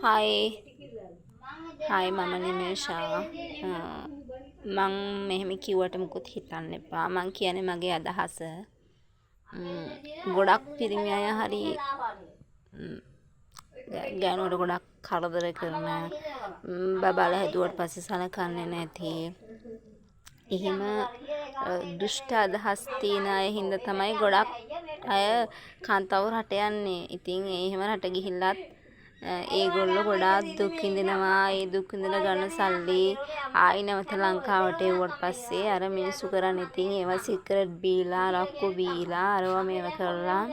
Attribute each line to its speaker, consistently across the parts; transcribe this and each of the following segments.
Speaker 1: Hi hi, මම නිමේෂා. මං මෙහෙම කිව්වට මුකුත් හිතන්න එපා. මං කියන්නේ මගේ අදහස. ගොඩක් පිරිමි අය හරි ගෑනුවට ගොඩක් කරදර කරන, බබාලා හැදුවට පස්සේ සලකන්නේ නැති, එහෙම දුෂ්ට අදහස් තියෙන අය හින්දා තමයි ගොඩක් අය කාන්තාවෝ රට යන්නේ. ඉතින් එහෙම රට ගිහිල්ලත් ඒගොල්ලෝ ගොඩාක් දුක් විඳිනවා. ඒ දුක් විඳලා ගන්න සල්ලි ආයි නැවත ලංකාවට එව්වට පස්සේ අර මිනිස්සු කරන්නේ ඉතින් ඒවා සිගරට් බීලා, අරක්කු බීලා, අරවා මේවා කරලා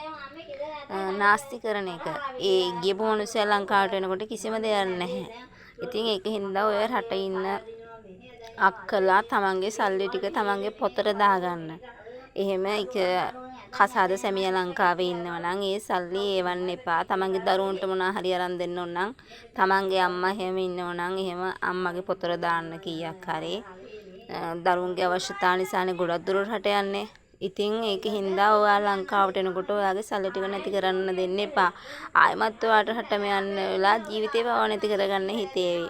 Speaker 1: නාස්ති කරන එක. ඒ ගියපු මනුස්සයා ලංකාවට එනකොට කිසිම දෙයක් නැහැ. ඉතින් ඒක හින්දා ඔය රට ඉන්න අක්කලා තමන්ගේ සල්ලි ටික තමන්ගේ පොතට දාගන්න. එහෙම එක කසාද සැමියා ලංකාවේ ඉන්නවා නම් ඒ සල්ලි එවන්න එපා. තමන්ගේ දරුවන්ට මොනවා හරි අරන් දෙන්න ඕන නම්, තමන්ගේ අම්මා එහෙම ඉන්නවා නම් එහෙම අම්මගේ පොතට දාන්න කීයක් හරි. දරුවන්ගේ අවශ්‍යතා නිසානේ ගොඩක් දුරට රට යන්නේ. ඉතින් ඒක හින්දා ඔයා ලංකාවට එනකොට ඔයාගේ සල්ලි ටික නැති කරන්න දෙන්න එපා. ආයෙමත් ඔයාට රටම යන්න වෙලා ජීවිතේ පවා නැති කරගන්න හිතේවි.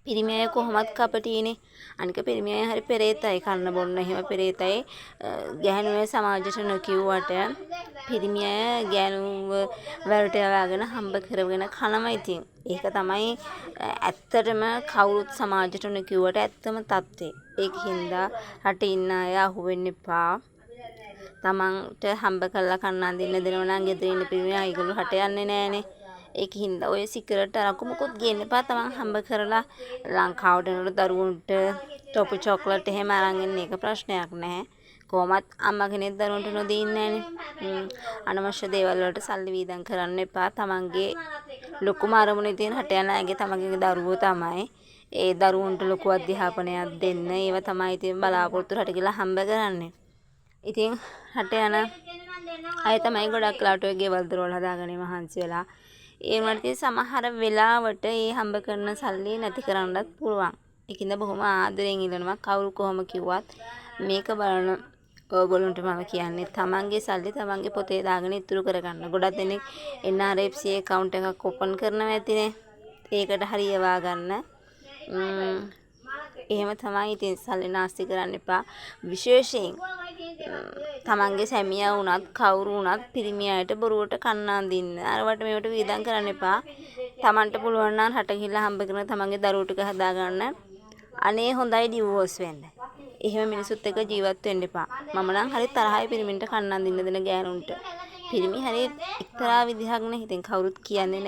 Speaker 1: පිරිමි අය කොහොමත් කපටියිනේ. අනික පිරිමි අය හරි පෙරේතයි. කන්න බොන්න එහෙම පෙරේතයි. ගැහැණු අය සමාජයට නොකිව්වට පිරිමි අය ගෑනුව වැරට යවාගෙන හම්බ කරගෙන කනවා ඉතින්. ඒක තමයි ඇත්තටම කවුරුත් සමාජයට නොකිව්වට ඇත්තම තත්ත්වය. ඒක හින්දා රටේ ඉන්න අය අහු වෙන්න එපා. තමන්ට හම්බ කරලා කන්න අඳින්න දෙනවා නම් ගෙදර ඉන්න පිරිමි අය, ඒගොල්ලෝ රට යන්නේ නෑනේ. ඒක හින්දා ඔය සිගරට් අරක්කු මොකුත් ගේන්න එපා. තමන් හම්බ කරලා ලංකාවට එනකොට දරුවන්ට ටොපි, චොක්ලට් එහෙම අරන් එන්න, ඒක ප්‍රශ්නයක් නැහැ. කොහොමත් අම්මා කෙනෙක් දරුවන්ට නොදී ඉන්නේ නෑනේ. අනවශ්‍ය දේවල් වලට සල්ලි වියදම් කරන්න එපා. තමන්ගේ ලොකුම අරමුණ ඉතින් රට යන අයගේ තමන්ගේ දරුවෝ තමයි. ඒ දරුවන්ට ලොකු අධ්‍යාපනයක් දෙන්න. ඒවා තමයි ඉතින් බලාපොරොත්තු රට ගිහලා හම්බ කරන්නේ. ඉතින් රට යන අය තමයි ගොඩක් වෙලාවට ඔය ගෙවල් දොරවල් හදාගෙන මහන්සි වෙලා. ඒ වුණාට ඉතින් සමහර වෙලාවට ඒ හම්බ කරන සල්ලි නැති කරන්නත් පුළුවන්. ඒක හින්දා බොහොම ආදරෙන් ඉල්ලනවා, කවුරු කොහොම කිව්වත් මේක බලන ඕගොල්ලන්ට මම කියන්නේ තමන්ගේ සල්ලි තමන්ගේ පොතේ දාගෙන ඉතුරු කරගන්න. ගොඩක් දෙනෙක් NRFC account එකක් ඕපන් කරනවා ඇතිනේ. ඒකට හරි යවා ගන්න. එහෙම තමයි ඉතින් සල්ලි නාස්ති කරන්න එපා. විශේෂයෙන් තමන්ගේ සැමියා වුණත් කවුරු වුණත් පිරිමි අයට බොරුවට කන්න අඳින්න අරවට මේවට වියදම් කරන්න එපා. තමන්ට පුළුවන් නම් රට ගිහිල්ලා හම්බ කරන තමන්ගේ දරුවෝ ටික හදාගන්න. අනේ හොඳයි ඩිවෝස් වෙන්න. එහෙම මිනිසුත් එක්ක ජීවත් වෙන්න එපා. මම නම් හරි තරහයි පිරිමින්ට කන්න අඳින්න දෙන ගෑනුන්ට. පිරිමි හරි එක්තරා විදිහක් නේ. ඉතින් කවුරුත් කියන්නේ නැහැ.